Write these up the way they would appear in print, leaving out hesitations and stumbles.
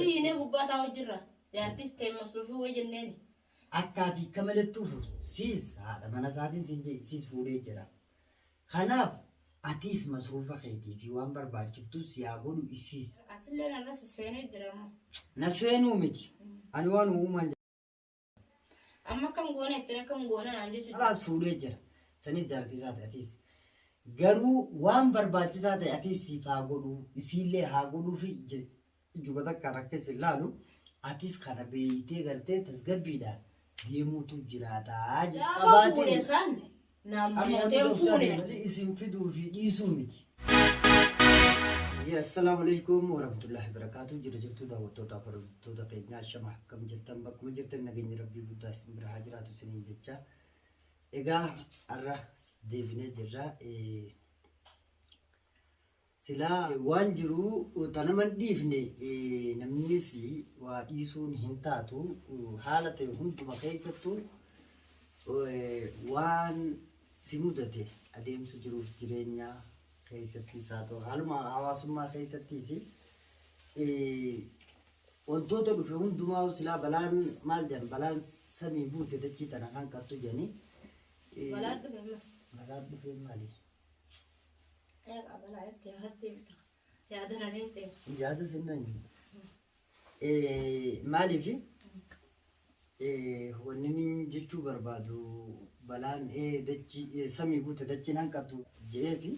Hiinee gubbaa taa'u jirra. Jaartis ta'e masruufii wayii jenneeni. Akkaa fi akka malattuuf siis haadha mana isaatiin siin jedhe siis fuudhee jira. Kanaaf atiis masruufa keetii fi waan barbaachiftus si haa godhu isiis. Atillee narra sisseenee jira ammoo. Na seenuu miti. Ani waan uumaan Amma akkam goona ittiin akkam goona naan jechuudha. Kalaas fuudhee jira. Sanis jaartii isaati atiis. Garuu waan barbaachisaa ta'e atiis siif haa godhu isiillee haa godhuufi ijuma takkaan akka isin laalu atis kana beeytee gartee tasgabbiidhaan deemuutu jiraataa Gaafa fuudhe san naan mari'atee fuune. Isin fiduu fi dhiisuu miti. Assalaamu alaikum warahmatullahi wabarakatuh. Jira jirtu daawwattoota fi hordoftoota keenyaa shama akkam jirtan bakkuma jirtan nageenyi rabbii guddaa isin bira haa jiraatu isiniin jecha. Egaa har'a deebinee jirra. Silaa waan jiru ta nama hin dhiifne namnis waa dhiisuun hin taatu haala ta'e hunduma keessattuu waan si mudate adeemsa jiruuf jireenyaa keessattis haa ta'u haaluma hawaasummaa keessattis wantoota dhufe hundumaa silaa balaan maal jedhan balaan samii buute dachii tana hanqattu jedhanii. Balaan dhufe ammas. Balaan dhufe maali? Yaada na deemte. Yaada sinnaan maaliif wanni inni jechuu barbaadu balaan dachii samii buute dachiin hanqattu je'eefi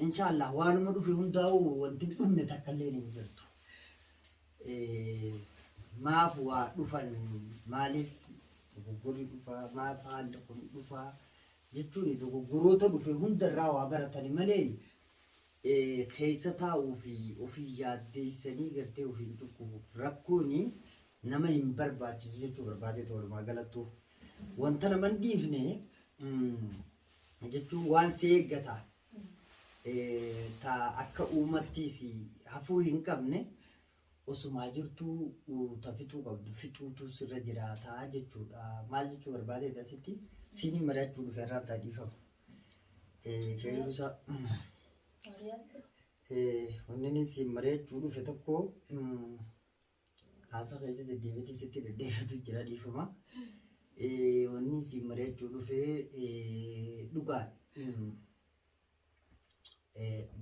inshaallah waanuma dhufe hundaa'u wanti hin dhumne takka illee hin jirtu. Maaf waa dhufan maaliif dogoggorri dhufaa maaf haalli kun dhufaa jechuun dogoggoroota dhufe hundarraa waa baratani malee keessa taa'uu fi ofii yaaddeessanii gartee ofiin cukkufuuf rakkoon nama hin barbaachisu jechuu barbaadeetu walumaa galattuu. Wanta nama hin dhiifne jechuun waan si eeggata ta akka uumattiis hafuu hin qabne osumaa jirtuu ta fixuu qabdu fixuutu sirra jiraata jechuudha. Maal jechuu barbaadeeti asitti siiniin mari'achuu dhufe irraan ta'a dhiifama. Feeruusa wanni inni siin mari'achuu dhufe tokko haasa keessa deddeebiitii sitti dhedheeratu jira dhiifama. Wanni siin mari'achuu dhufe dhugaa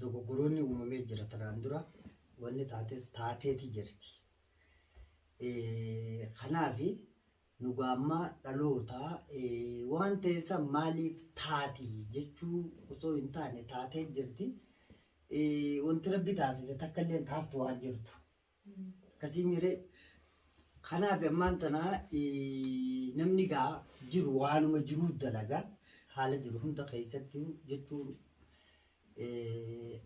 dogoggoroonni uumamee jira tanaan dura wanni taates taateeti jirti. Kanaaf nu gaammaa dhaloota waan ta'e san maaliif taati jechuu osoo hin taane taatee jirti. Wanti rabbi taasise takka illee taaftu waan jirtu. Akkasii miiree. Kanaaf ammaan tana namni gaa jiru waanuma jiruu dalaga haala jiru hunda keessatti jechuun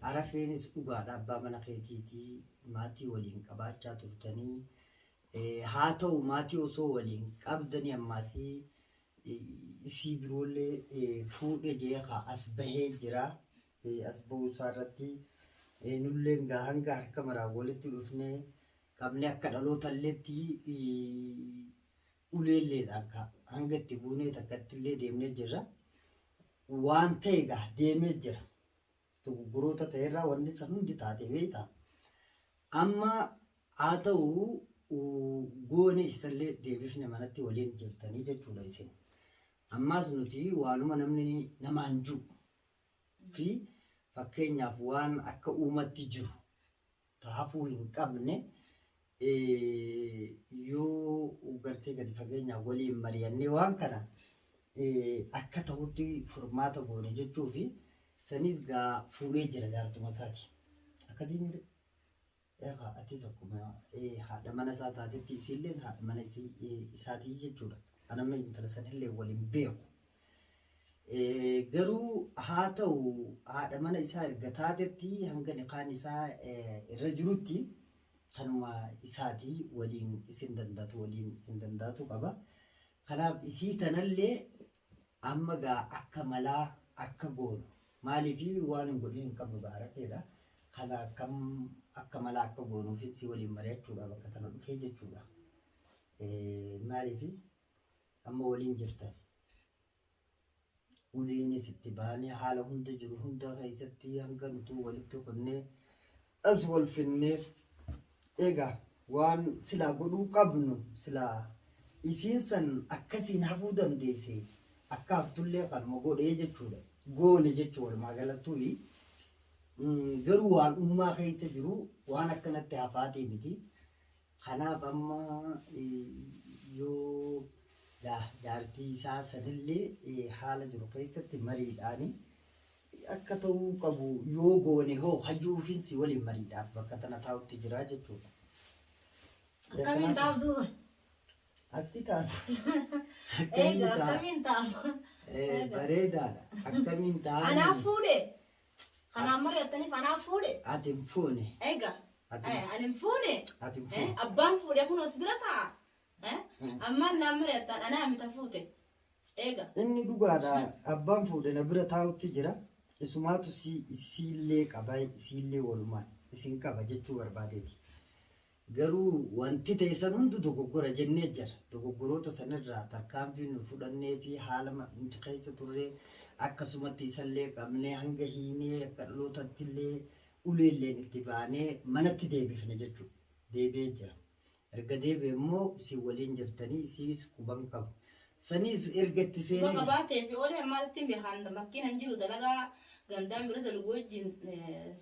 arafeenis dhugaadha abbaa mana keetiitii maatii waliin qabaachaa turtanii haa ta'u maatii osoo waliin qabdanii ammaasii isii biroollee fuudhe jee as bahee jira. As bahuu isaa irratti nulleen gaa hanga harka maraan walitti dhufnee qabnee akka dhaloota illeetti uleelleedhaan ka hanga itti buunee takkatti illee deemnee jirra. Waan ta'e gaa deemee jira. Dogoggoroota ta'erraa wanti san hundi taate beektaa. Amma haa ta'u goone isallee deebifne manatti waliin jirtanii jechuudha isin. Ammaas nuti waanuma namni namaan jiru fi fakkeenyaaf waan akka uumatti jiru ta hafuu hin qabne yoo gartee gadi fageenyaan waliin mari'annee waan kana akka ta'utti furmaata goone jechuu fi sanis gaa fuudhee jira jaartuma isaati. Akkasii miti. Egaa atis akkuma haadha mana isaa taatetti isiilleen haadha mana isaatii jechuudha. Anamma intala sanillee waliin beeku. Garuu haa ta'u haadha mana isaa erga taatetti hanga nikaan isaa irra jirutti kanuma isaatii waliin isin danda'atu waliin isin danda'atu qaba. Kanaaf isii tanallee amma gaa akka malaa akka goonu maaliif waan hin godhin hin qabnu gaa rafeedha. Kana akkam akka malaa akka goonuufis si waliin mari'achuudhaaf akka tana dhufee jechuudha. Maaliif amma waliin jirtan. Uliinis itti baanee haala hunda jiru hunda keessatti hanga nutuu walitti kunnee as wal finnee egaa Waan silaa godhuu qabnu silaa isiin san akkasiin hafuu dandeesse akka haftullee kanuma godhee jechuudha. Goone jechuu walumaa galattuuyi. Garuu waan uumaa keessa jiru waan akkanatti hafaatii miti. Kanaaf amma yoo jaartii isaa sanillee haala jiru keessatti mariidhaani akka ta'uu qabu yoo goone hoo hayyuufin si waliin mariidhaaf bakka tana taa'utti jira jechuudha. Akkamiin taa'u duuba? Akki taatu. Egaa akkamiin taa'u? Bareedaadha. Akkamiin taa'u? Anaaf fuudhe. Kanaan mari'attaniif anaaf fuudhe. Ati hin fuune. Egaa Ati ani hin fuune. Ati hin fuune. Abbaan fuudhe kun os bira taa'a. Ammaan naan mari'attan anaa mita fuute. Eega. Inni dhugaadha. Abbaan fuudhe na bira taa'utti jira. Isumaatu si isiillee qaba isiillee walumaan isin qaba jechuu barbaadeeti. Garuu wanti ta'e san hundu dogoggora jennee jira. Dogoggoroota sanirraa tarkaanfii nu fudhannee fi haala nuti keessa turre akkasumatti isallee qabnee hanga hiinee akka dhalootatti illee uleelleen itti baanee manatti deebifne jechuudha. Deebi'ee jira. Erga deebi'e immoo isin waliin jirtanii isiis quban qabu. Saniis erga itti Quba seenee qabaatee fi oolee maalitti hin beekan bakkiin hin jiru dalagaa gandaan bira dalagu wajjin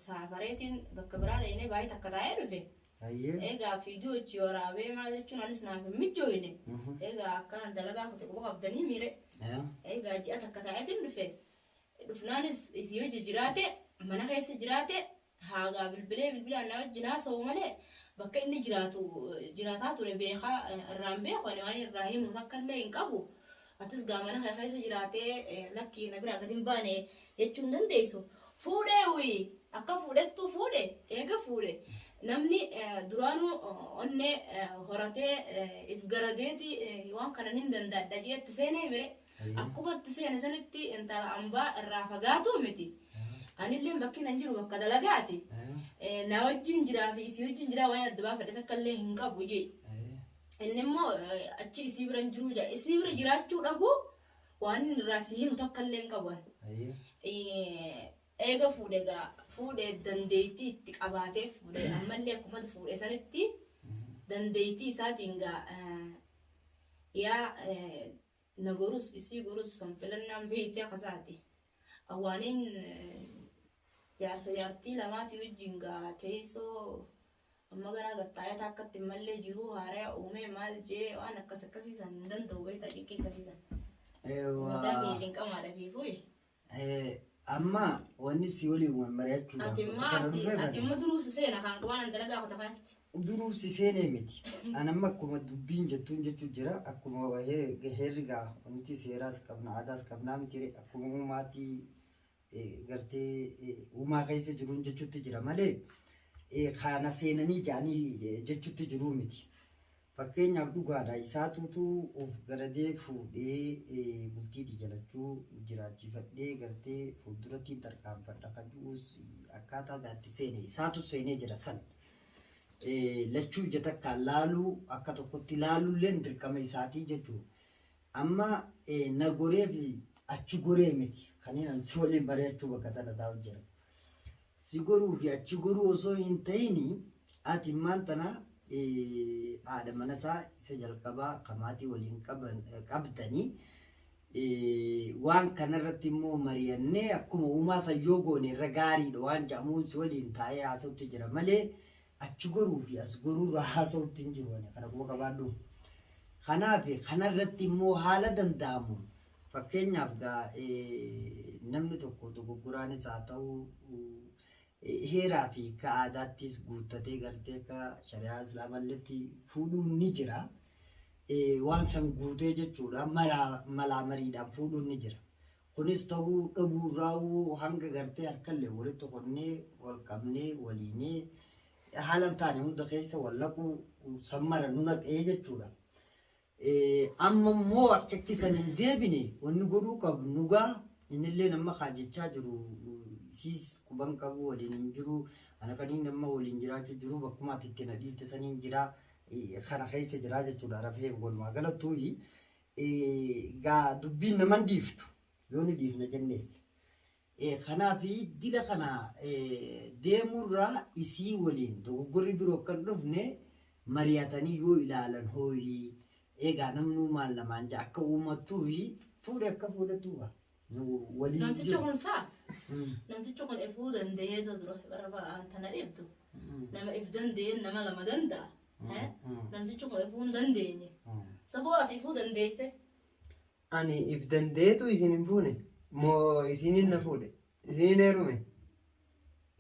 saafareetiin bakka biraa dhaqnee baay'ee takka taa'ee dhufe. Hayyee. Egaa fiidiyoo ichi waraabee maal jechuun anis naaf hin mijjooyne. Egaa akkana dalagaa kute quba qabdanii miire. Egaa ji'a takka taa'eetiin dhufe. Dhufnaanis isii hojii jiraate mana keessa jiraate haagaa bilbilee bilbilaan na wajjin haasa'u malee bakka inni jiraatu jiraataa ture beekaa irraan beeku ani waan irraa himu takka illee hin qabu. Atis gaa mana kee keessa jiraatee lakkii na biraa gadi hin baane jechuu hin dandeessu. Fuudhee wii akka fuudhettuu fuudhe eega fuudhe namni duraanuu onnee horatee if garadeeti waan kana nin danda'adha jee itti seenee mire. Akkuma itti seene sanitti intala ambaa irraa fagaatuu miti. Anilleen bakki nan jiru bakka dalagaati. Na wajjin jiraa fi isii wajjin jiraa waan adda baafadhe takka illee hin qabu jee. Inni immoo achi isii bira hin jiruu jaa. Isii bira jiraachuu dhabu waan inni irraa si himu takka illee hin qabu ani. Eega fuudhe gaa fuudhe dandeettii itti qabaatee fuudhe ammallee akkuma fuudhe sanitti dandeettii isaatiin gaa yaa na gorus isii gorus san filannaan beeytee akasaati. Awaaniin jaarsa jaartii lamaatii wajjin gaa teessoo amma ganaa gattaayata akkatti hin mallee jiruu haaraya uumee maal jee waan akkas akkasii san hin danda'u beektaa cinqii akkasii san. Mataan kiyya cinqamaadha fiifuuyi. Amma wanni si waliin wal mari'achuudhaaf Ati immoo bakka kana asii dhufeef ati ani immoo duruu si seena kan waan an dalagaa kuta kanatti. Duruu si seenee miti. An amma akkuma dubbiin jettuun jechuu jira. Akkuma heerri gaa nuti seeraas qabna aadaas qabnaa miti akkuma uumaatti gartee uumaa keessa jiruun jechuutti jira malee kana seenanii ja'anii jechuutti jiruu miti. Fakkeenyaaf dhugaadha isaatuutu of garadee fuudhee bultii jalachuu jiraachifadhee gartee fuuldurattiin tarkaanfadha kan jiruus akkaataa gaatti seene isaatu seenee jira san. Lachuu ija takkaan laaluu akka tokkotti laaluulleen dirqama isaatii jechuudha. Amma na goree fi achi goree miti kanneen an si waliin mari'achuu bakka tana taa'u jira. Si goruu fi achi goruu osoo hin ta'in ati immaan tana haadha mana isaa isa jalqabaa kan maatii waliin qaban qabdanii waan kanarratti immoo mari'annee akkuma uumaa san yoo goone irra gaariidha waan jedhamuun si waliin taa'ee haasa'utti jira malee achi goruu fi as goruu irraa haasa'utti hin jiru ani kana quba qabaadhu. Kanaaf kanarratti immoo haala danda'amuun fakkeenyaaf gaa namni tokko dogoggoraanis haa ta'u heeraa fi akka aadaattis guuttatee gartee akka shari'aa islaamalleetti fuudhuun ni jira. Waan san guutee jechuudha malaa mariidhaan fuudhuun ni jira. Kunis ta'uu dhabuu irraa hanga gartee harkallee walitti qonnee wal qabnee waliinee haala hin taane hunda keessa wal naquu san mara nu naqee jechuudha. Amma immoo akka itti san hin deebine wanni godhuu qabnu gaa innillee nama kaajechaa jiru siis quban qabu waliin hin jiru ana kaniin amma waliin jiraachuu jiru bakkuma ati itti na dhiifte saniin jira kana keessa jira jechuudha rafee walumaa galattuu gaa dubbiin naman dhiiftu yoo ni dhiifna jennees. Kanaaf dila kana deemurraa isii waliin dogoggorri biroo akka hin dhufne Mari'atanii yoo ilaalan hooyii egaa namnuu maal namaan ja'a akka uumattuu fi fuudhe akka fuudhettuu gaa. Nu waliin Namtichi jiru. kun saa namtichi kun ifuu danda'eetu dura bara ba'aan tana dhibdu. Nama if danda'een nama lama danda'a. Eh? Namtichi kun ifuu hin dandeenye. Saboo ati ifuu dandeesse. Ani if dandeetu isin hin fuune moo isinin na fuudhe isinin heerume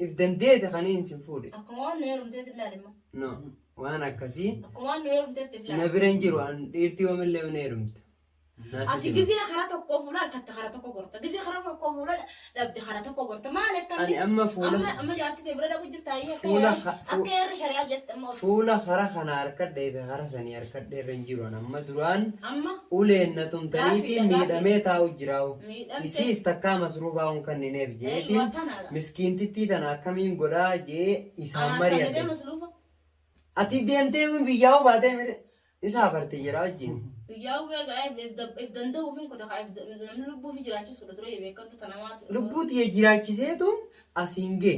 if dandeete kaniin isin fuudhe. Akkuma waan nu heerumteetti ilaalima. No, waan akkasii Akkuma waan nu heerumteetti na ilaali. bira hin jiru. An dhiirti yoomillee hin heerumtu. Ati gizee karaa tokko fuula harkatta karaa tokko gorta. Gizee karaa tokko fuula dhabde karaa tokko gorta. Maal akkamni? Ani amma fuula Amma amma jaartii ta'e bira dhaqu jirta ayyee akka Fuula heerri akka heerri shari'aa jette amma obsi. Fuula kara kana harkadhee fi kara sanii harkadhee irra hin jiru. An amma duraan Amma uleen na tumtaniitiin Gaaffiidha, gaaffii. miidhamee taa'u jiraa'u. Miidhamte. Isiis takkaa masruufaa hun kannineef jeetiin Eeywa tana. Miskiintittii tana akkamiin godhaa jee isaan Anaaf kannitee mari'adhe. masluufa. Ati deemtee biyyaa baatee mire isaa barte jira wajjin. Guyyaa uwwee if danda'uuf hin kuta namni lubbuu fi jiraachisuudha dura beekamtu tana maati. Lubbuu tiyya jiraachiseetu asiin gee.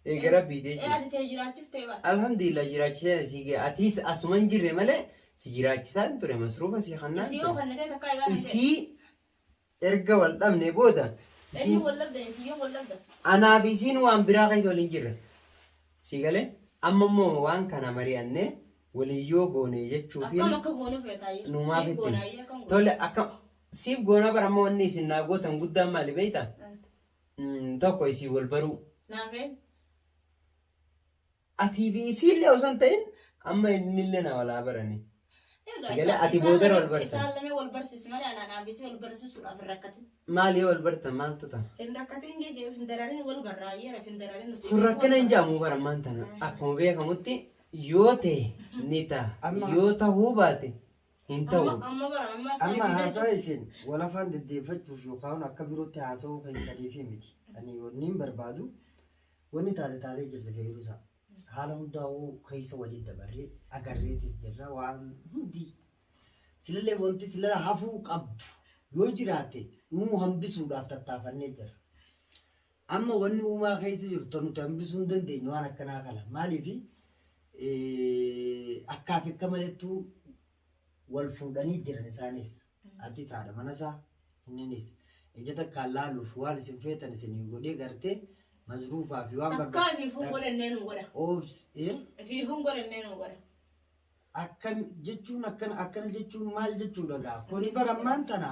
Eega rabbii Ee jechuudha. ati ta'e jiraachiftee bara. Alhamdulillah, jiraachisee asii gee. Atiis asuma hin jirre malee si jiraachisaan ture, masruufa si kannaan Isii yoo ture. kannitee takkaa egaa Isii erga wal dhabne booda Eenyu isiin wal dhabde? Isii yoo wal dhabde. Anaa fi isiin waan biraa keessa waliin jirra. Si galee amma immoo waan kana mari'annee waliin yoo goone jechuufiin Akkam akka goonu feetaayyee. numaaf Siif ittiin. goonaayyee akkam goona. Tole, akkam siif goona bara amma wanni isin naa gootan guddaan maali beektaa? Tokko isii wal baruu. Naafee. Atii fi isiillee osoo hin ta'in amma innillee na walaa barani. Si galee ati boodara wal bartan. Isaan lamee wal barsiisi malee anaa naaf isii wal barsiisuudhaaf hin rakkatin. Maali yoo wal bartan maaltu ta'a? Hin rakkatin jee hin dararin wal barraayyee hin dararin nuti. Kun rakkina hin jedhamu bara ammaan tana. Akkuma beekamutti yoo ta'e ni ta'a. Yoo ta'uu baate hin ta'u. Amma bara amma Amma haasaa isin wal afaan deddeeffachuuf yookaan akka birootti haasa'uu keessaniif miti. Ani wanni hin barbaadu wanni taate taatee jirti feeruusa. Haala hundaa'uu keessa waliin dabarree agarreetis jirra waan hundi. Silallee wanti sila hafuu qabdu yoo jiraatte nuu hambisuudhaaf tattaafannee jirra. Amma wanni uumaa keessa jirtu nuti hambisuu hin dandeenyu waan akkanaa kana. Maaliif akkaaf akka malettuu wal fuudhanii jiran isaanis. Atis haadha mana isaa inninis ija takkaan laaluuf waan isin feetan isinii godhee gartee masruufaa fi waan Takkaa ifiifuun godhannee nu godha. Obs Ifiifuun godhannee nu godha. Akkam jechuun akkana akkana jechuun maal jechuudha gaa kuni bara ammaan tana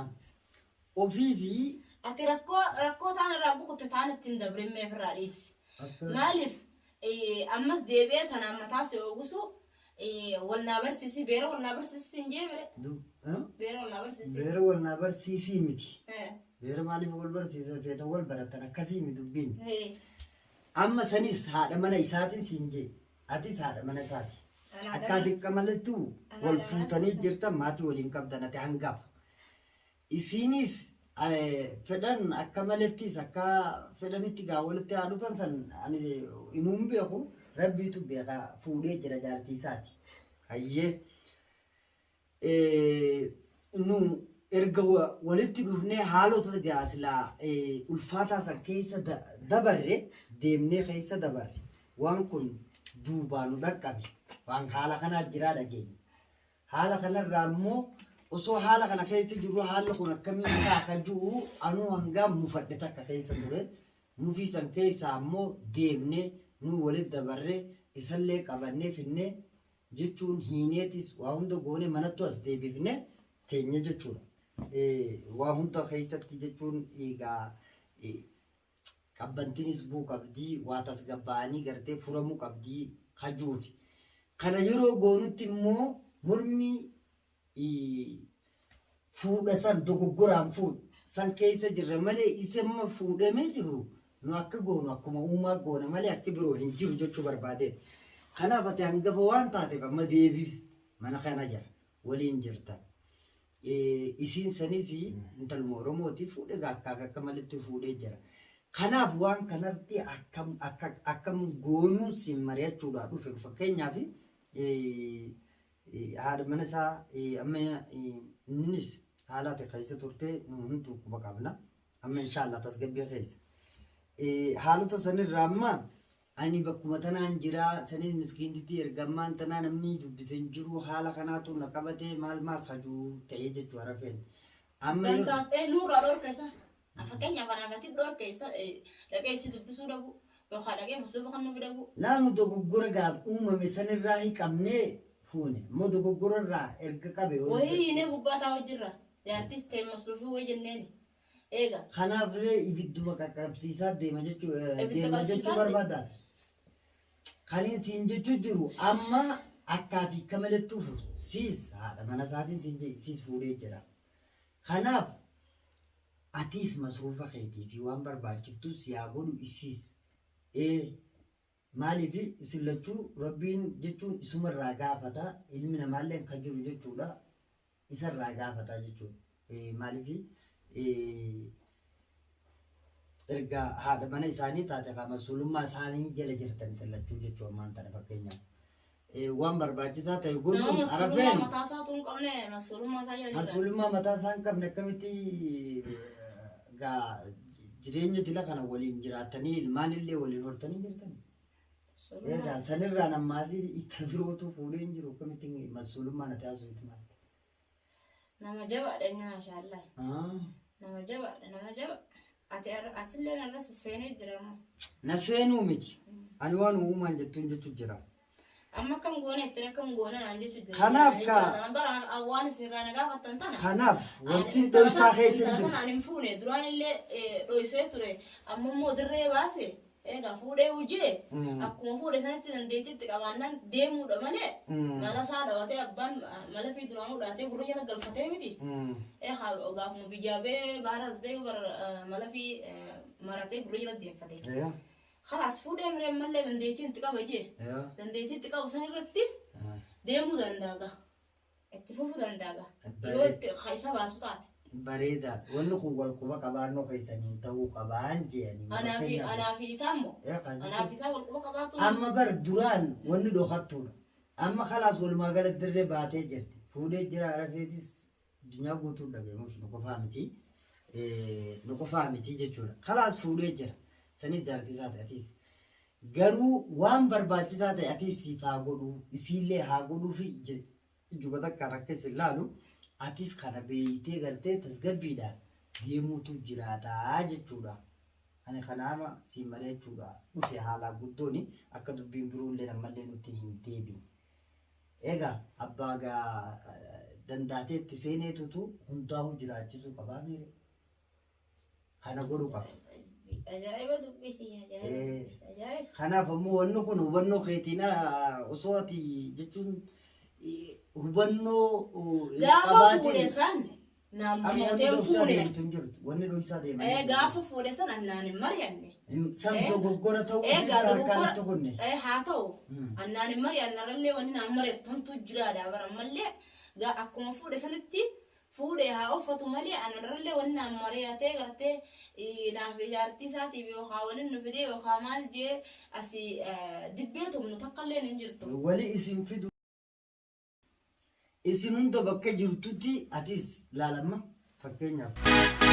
ofii fi Ati rakkoo rakkoo taan irraa bukutte taan ittiin dabrin meef irraa dhiisi. Maaliif ammas deebi'ee tanaan mataa si oogusu wal naa barsiisi beera wal naa barsiisi hin jee bire. Beera wal naa barsiisi. Beera wal naa barsiisii miti. Beera maaliif wal barsiisa feetan wal baratan akkasii miti dubbiin. Amma sanis haadha mana isaatiin siin jee atis haadha mana isaati. Akkaa fi akka malattuu wal fuutanii jirtan, maatii waliin qabdan, ati hangafa. Isiinis fedhan akka malettis akka fedhanitti gaa walitti haa dhufan san ani inuun beeku, rabbiitu beeka, fuudhee jira jaartii isaati. Hayyee nu erga walitti dhufnee haalota gaa silaa ulfaataa san keessa dabarre deemnee keessa dabarre waan kun duubaa nu dhaqqabe waan haala kanaa jiraa dhageenya. Haala kanarraa immoo osoo haala kana keessa jirru haalli kun akkamiin ta'a ka ji'u anuu hangaa mufadhe takka keessa ture. Mufii san keessaa ammoo deemnee nuu walitti dabarree isallee qabannee finnee jechuun hiineetis waa hunda goonee manattu as deebifnee teenye jechuudha. Waa hunda keessatti jechuun egaa qabbantiinis bu'uu qabdii, waa tasgabbaa'anii gartee furamuu qabdii kajuufi. Kana yeroo goonutti immoo mormi fuudha san dogoggoraan fuudhe san keessa jirra malee isa amma fuudhamee jiru nu akka goonu akkuma uumaa goona malee akki biroo hin jiru jechuu barbaadeet. Kanaaf ati hangafa waan taateef amma deebiis mana kana jira waliin jirta. Isiin sanis intaluma Oromooti fuudhee akkaa fi akka malitti fuudhee jira. Kanaaf waan kanarratti akkam akka akkam goonuun siin mari'achuudhaa dhufe. Fakkeenyaaf haadha mana isaa amma inninis haala ati keessa turte nu hunduu quba qabna. Amma inshaallah tasgabbii keessa. Haalota sanirraa amma Ani bakkuma tanaan jira sanis miskiintitti ergammaan tanaa namni dubbise hin jiru haala kanaatu na qabate maal maal kajuu ta'ee jechuu arafeen. Amma yeroo- Dantaas ta'e nurraa dhorkeessa. Fakkeenyaaf anaaf ati dhorkeessa dhaqee si dubbisuu dhabu yookaan dhaqee masluufa kan nuuf dhabu. Laanu dogoggora gaaf uumame sanirraa hin qabnee fuune. Immoo dogoggora irraa erga qabe. Wayii inni gubbaa taa'u jirra. Jaartis ta'e masluufii wayii jenneeni. Eega. Kanaaf ree ibidduma qaqqabsiisaa deema jechuu Ibidda deema jechuu qabsiisaa barbaada. Kanin siin jechuu jiru amma akkaa fi akka malettuu siis haadha mana isaatiin siin siis fuudhee jira. Kanaaf atiis masruufa keetii fi waan barbaachiftus yaa godhu isiis. Ee maaliif isin lachuu rabbiin jechuun isumarraa gaafata ilmi namaallee kan jiru jechuudha isarraa gaafata jechuudha. Maaliif erga haadha mana isaanii taate kaa masuulummaa isaanii jala jirtan isin lachuu jechuu ammaan tana fakkeenyaaf. Waan barbaachisaa ta'e Nama gochuun masuulummaa arafeen mataa isaatu hin qabne masuulummaa isaa jala jira. masuulummaa mataa isaa hin qabne akkamitti gaa jireenya dila kana waliin jiraatanii ilmaan illee waliin hortanii jirtan. Masuulummaa. Egaa sanirraan ammaasii itti birootu fuudhee hin jiru akkamitti masuulummaa na taasisuutu maal. Nama jabaadha inni maashaallah. Nama jabaadha nama jaba. Ati atillee narra seenee jira ammoo. Na seenuu miti. Ani waan uumaan jettuun jechuu jira. Amma akkam goone ittiin akkam goone naan jechuu jira. Kanaaf kaa- Bara waan isinirraa na gaafattan tana. Kanaaf wanti dhoysaa keessa hin Intala jiru. tana ani hin fuune duraan illee dhoysee ture amma immoo dirree baase egaa fuudhee hojii akkuma fuudhe sanatti dandeettiitti qabaannaan deemuudha malee mala isaa dhawatee abbaan mala fi duraanuu dhaatee gurra jala galfatee miti. Egaa gaafuma biyyaa bee baaras bee mala fi maratee gurra jala deemfate. Kalaas fuudhee miree ammallee dandeettiin itti qaba jee. Dandeettii itti qabu san irratti deemuu danda'a gaa. Itti fufuu danda'a gaa. Yoo itti isa baasu taate. Bareedaa. Wanni kun wal quba qabaannoo keessaniin ta'uu qabaan je'anii. Anaa fi anaa fi isaa immoo. Anaa fi isaa wal quba qabaatu. Amma bar duraan wanni dhokattuudha. Amma kalaas walumaa gala dirree baatee jirti. Fuudhee jira arafeetis addunyaa guutuu dhaga'imus nu qofaa miti. Nu qofaa miti jechuudha. Kalaas fuudhee jira. Sanis jaartii isaati atiis. Garuu waan barbaachisaa ta'e atiis siif haa godhuu isiillee haa godhuu fi ijuma takkaan akka isin laalu atis kana beeytee gartee tasgabbiidhaan deemuutu jiraataa jechuudha. Ani kanaama siin mari'achuudha dhufe haalaa guddooni akka dubbiin biroollee ammallee nutti hin deebine. Egaa abbaa gaa dandaatee itti seeneetutu hundaa'uu jiraachisuu qabaa miire. Kana godhuu qaba. Ajaa'iba dubbisi ajaa'iba dubbisi ajaa'iba. Kanaaf ammoo wanni kun hubannoo keetiin osoo ati jechuun hubannoo hin Gaafa qabaatin- fuudhe san naan Amma wanni mari'atee dhoksaa fuune. deemtu hin jirtu. Wanni dhoksaa deeman. Gaafa fuudhe san annaan hin mari'anne. San dogoggora ta'uu Egaa harkaan dogoggora itti kunne. Haa ta'u annaan hin mari'anne irrallee wanni naan mari'atu tamtu jiraadha bara ammallee akkuma fuudhe sanitti fuudhe haa uffatu malee ana irrallee wanni naan mari'atee gartee naaf jaartii isaatiif yookaan waliin nu fidee yookaan maal jee asii dibbee tumnu takka illee hin jirtu. Wali isin fidu isin hunda bakka jirtutti atis laalamma fakkeenyaaf.